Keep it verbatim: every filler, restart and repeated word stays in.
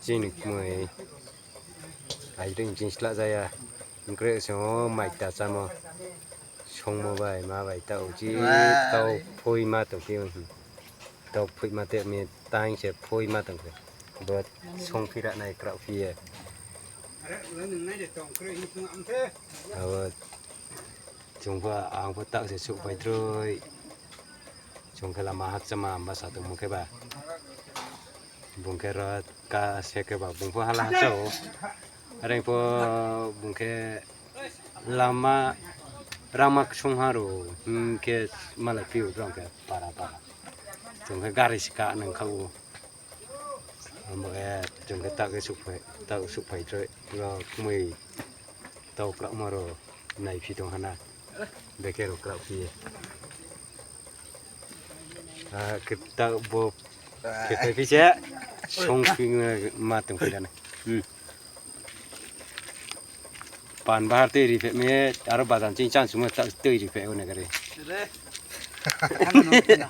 Chini kmoi. Ai ring ching sla jaya. Hingkre se o mai ta chámo. Songmo bai ma bai ta uchi. Tau phui ma tong khe. Tau phui ma te mi tang se phui ma tong khe. Bo song phi ra nai krao phi ye. Abo chung pho ang pho tak se suh pai troi. Chung khe lama hakchama masa tongmo khe ba. Bung khe ro ka se khe ba bung pho hala hakcha o. Are pho bung khe lama rangma ksung ha ro hing khe malai phi o brang khe para para. Chung khe gari si ka nang kha o. Amo e chung khe tak khe suh pai, tak suh pai troi. Ro kmoi tau kraohma ro nai phi tong ha na. Bekhe ro kraoh phi ye. Ah, khe tak bo khe pai phi se. Song phi ma tong phi da na. Hmm. Pan bahar tei ri phe mi, aro bazan ching chan sung tak tei ri phe o na gari. Re. Ano no kena.